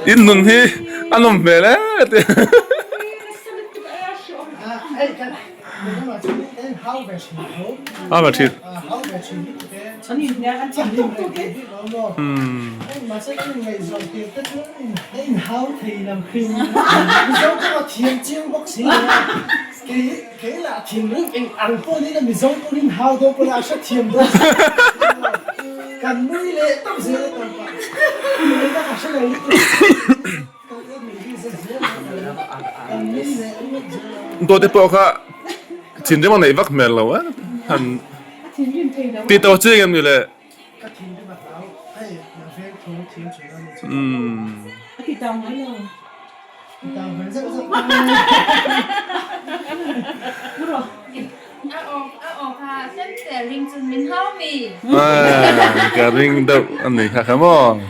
In nun hi a nawm hmel e ti. Hau ve thin. Dawt te pawh kha thinrim a neih vak hmel lo a han ti to chiang em ni le. Ka ring deuh a ni kha kha maw.